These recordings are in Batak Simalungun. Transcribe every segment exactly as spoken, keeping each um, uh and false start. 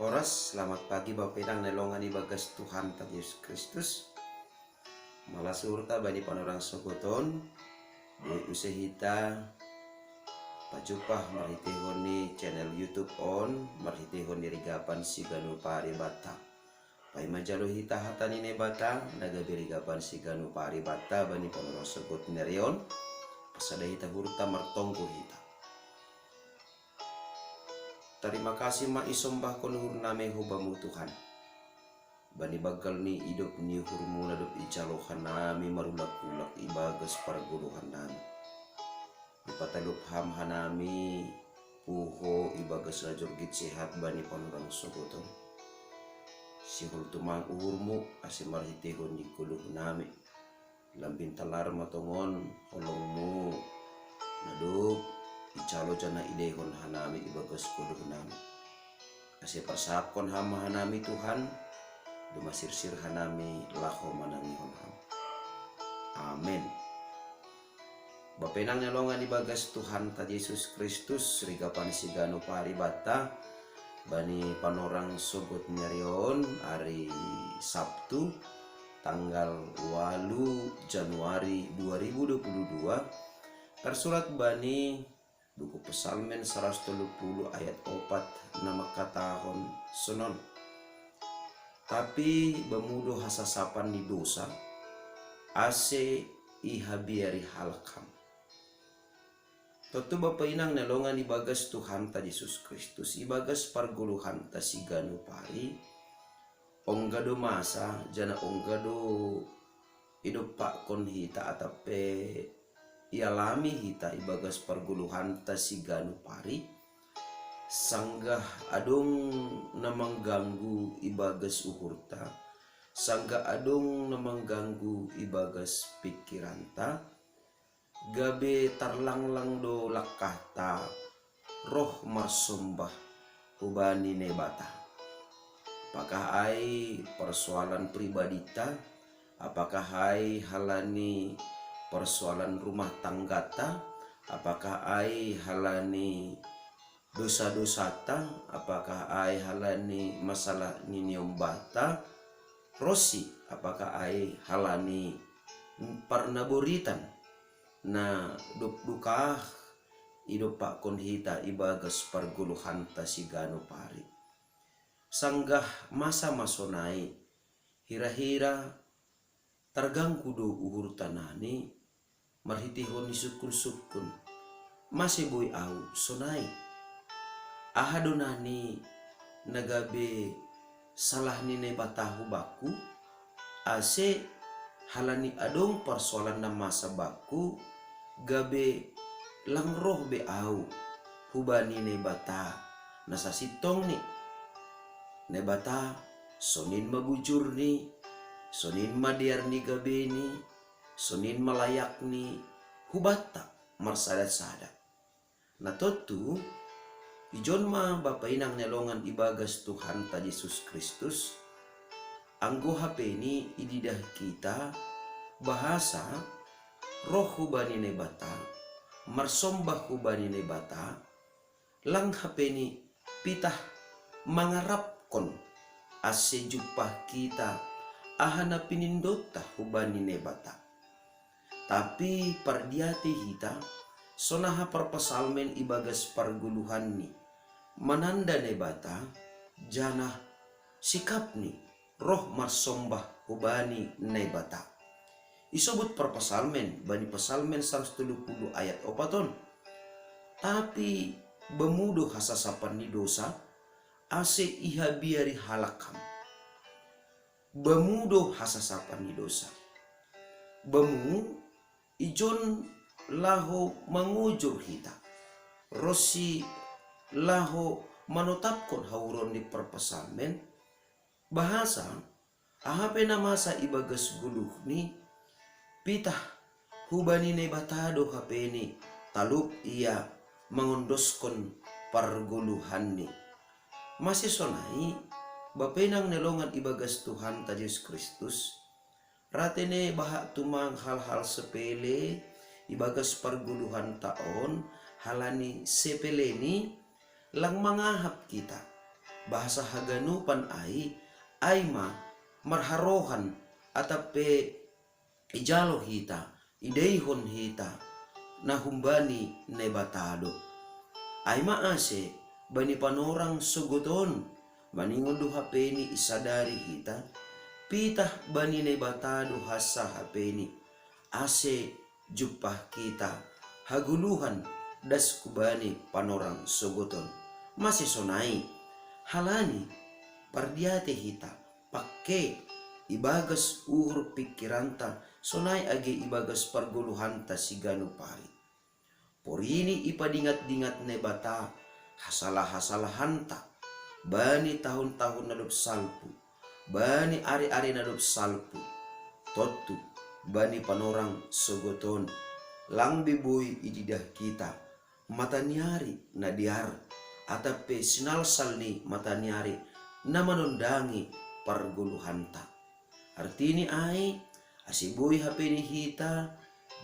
Oras, selamat pagi Bapa inang na longan ibagas Tuhan ta Jesus Kristus. Malas uhurta bani panorang sogoton, boi use hita pajumpah marhitehon ni channel YouTube on, marhitehon ni rigapan sigano paribata. Paima jalo hita hata ni Naibata, na gabe rigapan sigano paribata bani panorang sogot ni ari on, pasada hita uhurta martonggo hita. Tarima kasih ma isombahkon uhurnami hu Bamu Tuhan. Bani banggal ni idop ni uhurmu na dob ijalo hanami marulak-ulak ibagas pargoluhannami. Ipatalup Ham hanami puho ibagas na jorgit sehat bani panorang sogoton. Sihol tumang uhurmu ase marhitehon ni goluhnami. Lambin talar ma tongon holongmu na dob ijalo janah ilehon hanami ibagas goluhnami. Ase parsahapkon Ham ma hanami Tuhan, domma sirsir hanami laho manangihon Ham. Amen. Bapa inang na longan ibagas Tuhanta Jesus Kristus, rigapan sigano paribata bani panorang sogot ni ari on, ari Sabtu, tanggal walu Januari dua ribu dua puluh dua, tarsurat bani buku Psalmen saratus tolu puluh ayat opat na mangkatahon sonon: Tapi Bamu do hasasapan ni dosa, ase ihabiari halak Ham. Tontu Bapa inang na longan ibagas Tuhanta Jesus Kristus, ibagas pargoluhanta sigano pari, ongga do masa, janah ongga do idompakkon hita atap pe ialami hita ibagas pargoluhanta sigano pari, sanggah adong na mangganggu ibagas uhurta, sanggah adong na mangganggu ibagas pingkiranta, gabe tarlanglang do langkahta roh marsombah hubani Naibata. Apakah ai persoalan pribadita, apakah ai halani persoalan rumah tanggata, apakah ai halani dosa-dosata, apakah ai halani masalah ni niombahta, ronsi apakah ai halani parnaboritan na dob dukah idompakkon hita ibagas pargoluhanta sigano pari. Sanggah masa ma sonai, hira-hira targanggu do uhurta nani marhiteihon ni sungkun-sungkun. Mase boi ahu sonai? Aha do nani na gabe salah ni Naibata hubakku, ase halani adong parsoalan na masa bakku, gabe lang roh be ahu hubani Naibata na sasintongni. Naibata sonin ma bujurni, sonin ma dear ni gabeni, sonin ma layakni hubanta marsada-sada. Na tontu, ijon ma Bapa inang na longan ibagas Tuhanta Jesus Kristus, anggo hapeni ididah kita bahasa roh hubani Naibata, marsombah hubani Naibata, lang hapeni pitah mangarapkon ase jumpah kita aha na pinindonta hubani Naibata. Tapi pardiati hita, sonaha parpasalmen ibagas pargoluhanni mananda Naibata, janah sikapni roh marsombah hubani Naibata. Isobut parpasalmen bani Pasalmen saratus tolu puluh ayat opat on: Tapi Bamu do hasasapan ni dosa, ase ihabiari halak Ham. Bamu do hasasapan ni dosa. Bamu ijon laho mangujur hita, ronsi laho manotapkon hauhuron ni parpasalmen, bahasa aha pe na masa ibagas goluhni, pitah hubani Naibata do hapeni talup ia mangondoskon pargoluhanni. Mase sonai, Bapa inang na longan ibagas Tuhanta Jesus Kristus, ra tene bahat tumang hal-hal sepele ibagas pargoluhanta on, halani sepeleni lang mangahap kita Bahasa haganupan ai, ai ma marharohan atap pe ijalo hita, idaihon hita, na humbani Naibata do. Ai ma ase, bani panorang sogoton, maningon do hapeni isadari hita, pitah bani Naibata do hasa hapeni, ase jumpah kita hagoluhan das hubani panorang sogoton. Mase sonai, halani pardiate hita, pake ibagas uhur pikiranta, sonai age ibagas pargoluhanta siganup ari. Porini ipadingat-dingat Naibata hasala-hasalahanta, bani tahun-tahun na dob salpu, bani ari-ari na dob salpu. Tontu, bani panorang sogoton, lang be boi ididah kita, mataniari na diar, atap pe sinalsal ni mataniari na manondangi pargoluhanta. Artini ai, ase boi hapeni hita,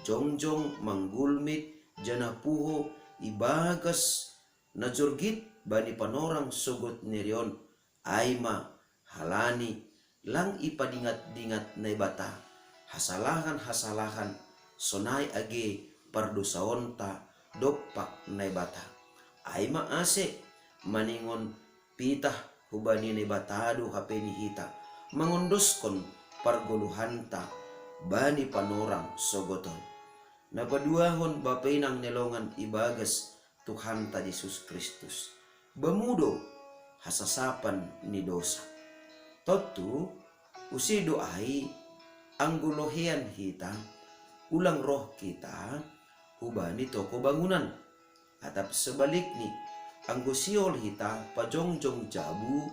jongjong manggulmit, janah puho ibagas na jorgit bani panorang sogot ni ari on, ai ma halani lang ipadingat-dingat Naibata hasalahan-hasalahan, sonai age pardosaonta dompak Naibata. Ai ma ase, maningon pitah hubani Naibata do hapeni hita, mangondoskon pargoluhanta bani panorang sogoton. Na paduahon, bapa inang na longan ibagas Tuhanta Jesus Kristus, bamu do hasasapan ni dosa. Tontu, use do ai, anggo lohean hita, ulang roh kita hubani toko bangunan. Atap sebalikni, anggo sihol hita pajongjong jabu,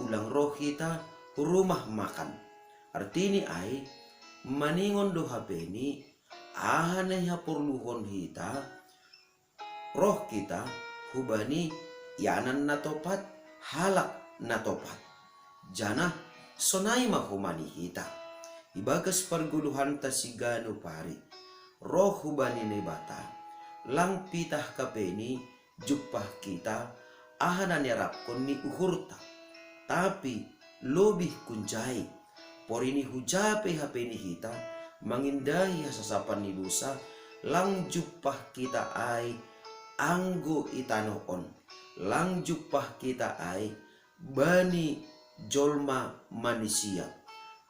ulang roh hita hu rumah makan. Artini ai, maningon do hapeni, aha na ihaporluhon hita, roh kita hubani ianan na topat, halak na topat. Janah sonai ma homa ni hita. Ibagas pargoluhanta siganup ari, roh hubani Naibata, lang pitah hapeni jumpah kita, aha na niarapkon ni uhurta. Tapi lobih kunjai, porini huja pe hapeni hita, mangindahi hasasapan ni dosa, lang jumpah kita ai anggo i tanoh on, lang jumpah kita ai bani jolma manisia.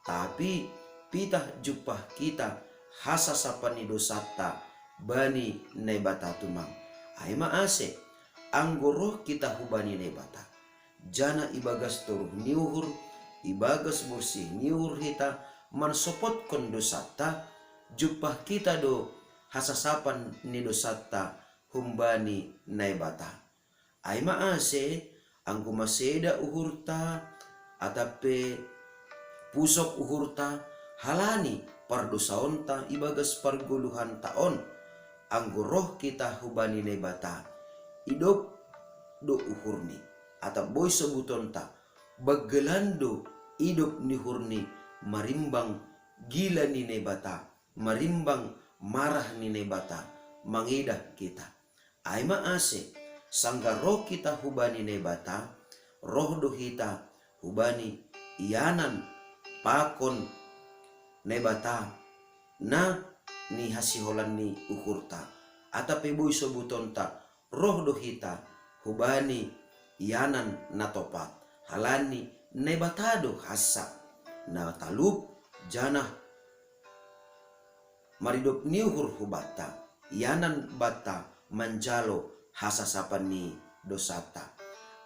Tapi pitah jumpah kita hasasapan ni dosanta bani Naibata tumang. Ai ma ase, anggo roh kita hubani Naibata, janah ibagas toruh ni uhur, ibagas borsih ni uhur hita mansopotkon dosanta, jumpah kita do hasasapan ni dosanta humbani Naibata. Ai ma ase, anggo maseda uhurta, atap pe pusok uhurta, halani pardosaonta ibagas pargoluhanta on, anggo roh kita hubani Naibata, idop do uhurni, atap boi sobutonta, banggalan do idop ni uhurni marimbang gila ni Naibata, marimbang marah ni Naibata mangidah kita. Ai ma ase, sanggah roh kita hubani Naibata, roh do hita hubani ianan pakon Naibata na nihasiholan ni uhurta, atap pe boi sobutonta, roh do hita hubani ianan na topat, halani Naibata do hansa na talup, janah maridop ni uhur hubanta, ianan banta manjalo hasasapan ni dosanta.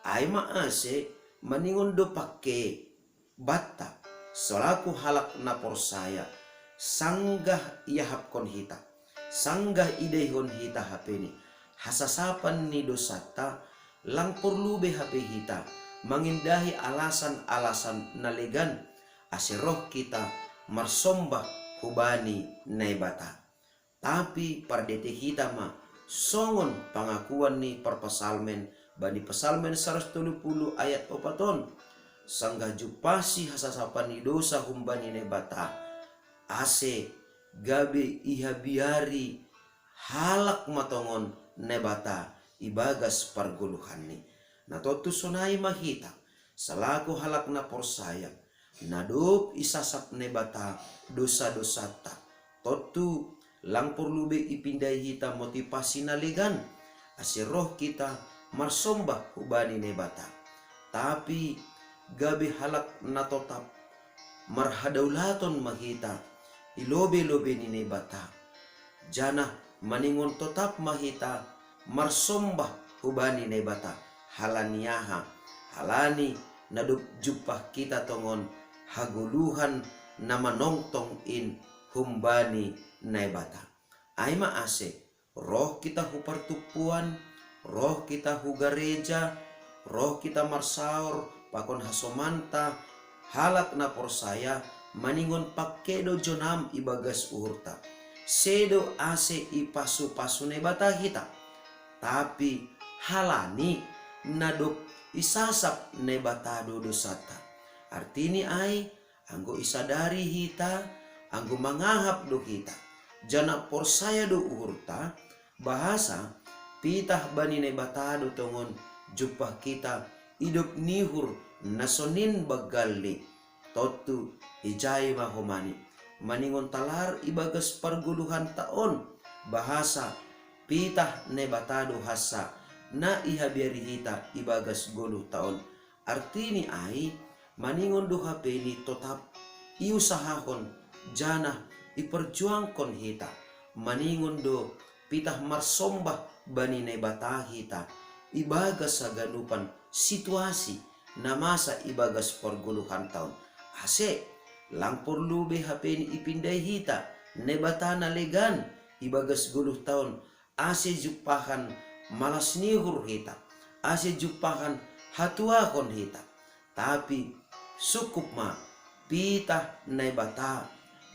Ai ma ase, maningon do pake banta, selaku halak na porsaya, sanggah iahapkon hita, sanggah idaihon hita hapeni hasasapan ni dosanta, lang porlu be hape hita mangindahi alasan-alasan na legan, ase roh kita marsombah hubani Naibata. Tapi pardiate hita ma, songon pangakuan ni parpasalmen bani Pasalmen saratus tolu pulu ayat opat on, sanggah jumpasi hasasapan ni dosa humbani Naibata, ase gabe ihabiari halak ma tongon Naibata ibagas pargoluhanni. Na tontu sonai ma hita, Salaku halak na porsaya, na dob isasap Naibata dosa-dosanta, tontu lang porlu be ipindai hita motivasi na legan, ase roh kita marsombah hubani Naibata. Tapi gabe halak na totap marhadaulaton ma hita i lobei-lobei ni Naibata, janah maningon totap ma hita marsombah hubani Naibata. Halani aha? Halani na dob jumpah kita tongon hagoluhan na manongtong in humbani Naibata. Ai ma ase, roh kita hu partumpuan, roh kita hu gareja, roh kita marsaor pakon hasomanta, halak na porsaya, maningon pangkedo jonam ibagas uhurta. Sedo ase ipasu-pasu Naibata hita, tapi halani na dob isasap Naibata do dosanta. Artini ai, anggo isadari hita, anggo mangahap do hita, janah porsaya do uhurta, bahasa pitah bani Naibata do tongon jumpah kita idop ni uhur na sonin banggalni. Tontu ijai ma homani, maningon talar ibagas pargoluhanta on, bahasa pitah Naibata do hansa na ihabiari hita ibagas goluhta on. Artini ai, maningon do hapeni totap iusahahon janah iperjuangkon hita, maningon do pitah marsombah bani Naibata hita ibagas haganupan situasi na masa ibagas pargoluhanta on. Ase, lang porlu be hapeni ipindai hita Naibata na legan ibagas goluhta on, ase jumpahan malas ni uhur hita, ase jumpahan hatuahon hita. Tapi sungkup ma, pitah Naibata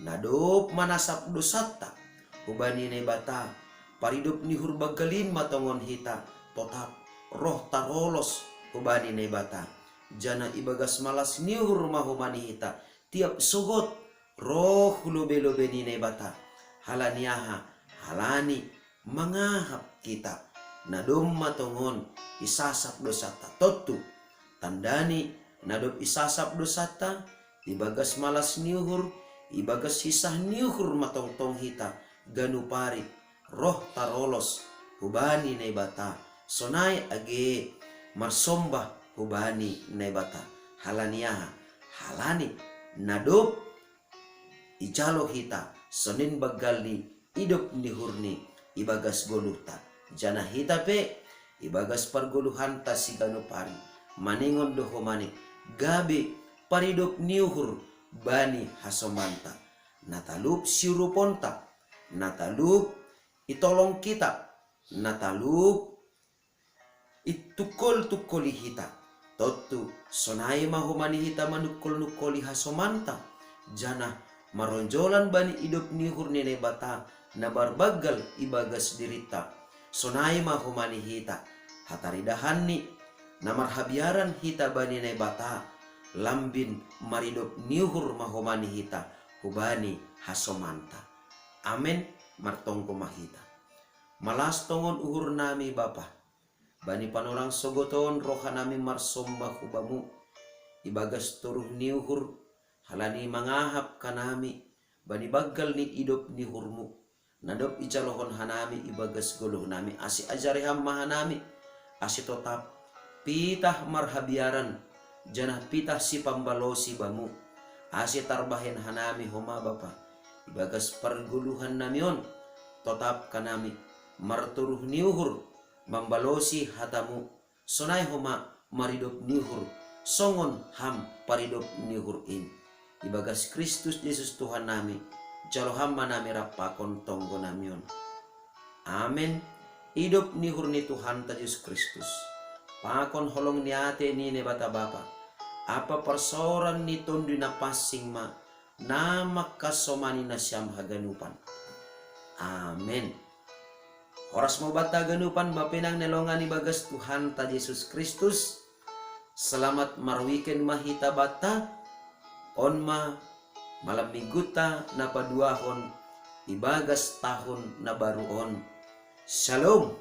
na dob manasap dosanta hubani Naibata, paridop ni uhur banggal in ma tongon hita, totap roh tarolos hubani Naibata, janah ibagas malas ni uhur ma homani hita tiap sogot roh hu lobei-lobei ni Naibata. Halani aha? Halani mangahap kita, na domma tongon isasap dosanta. Tontu, tandani na dob isasap dosanta, ibagas malas ni uhur, ibagas hinsah ni uhur ma tongtong hita ganup ari roh tarolos hubani Naibata, sonai age marsombah hubani Naibata. Halani aha? Halani na dob ijalo hita sonin banggalni idop ni uhurni ibagas goluhta, janah hita pe ibagas pargoluhanta siganup ari, maningon do homani gabe paridop ni uhur bani hasomanta. Na talup siuruponta, na talup itolong kita, na talup itungkol-tungkoli hita. Tontu, sonai ma homani hita manungkol-nungkoli hasomanta, janah maronjolan bani idop ni uhur ni Naibata na marbanggal ibagas dirinta. Sonai ma homani hita, hataridahanni, na marhabiaran hita bani Naibata, lambin maridop ni uhur ma homani hita hubani hasomanta. Amen. Martonggo ma hita. Malas tongon uhurnami, Bapa, bani panorang sogot on rohanami marsombah hu Bamu ibagas toruh ni uhur, halani mangahap hanami bani banggal ni idop ni uhurMu, na dob ijalohon hanami ibagas goluhnami. Ase ajari Ham ma hanami, ase totap pitah marhabiaran, janah pitah sipambalosi Bamu, ase tarbahen hanami homa, Bapa, ibagas pargoluhannami on, totap hanami martoruh ni uhur mambalosi hataMu, sonai homa maridop ni uhur songon Ham paridop ni uhur in. Ibagas Kristus Jesus Tuhannami, jalo Ham ma nami rap pakon tonggonami on. Amen. Idop ni uhur ni Tuhanta Jesus Kristus, pakon holong ni ate ni Naibata Bapa, ampa parsaoran ni Tonduy Napansing ma na mangkasomani nasiam haganupan. Amen. Horas ma banta haganupan, bapa inang na hinaholongan ibagas Tuhanta Jesus Kristus. Selamat marweekend ma hita banta. On ma malam minggunta na paduahon ibagas tahun na baru on. Shalom.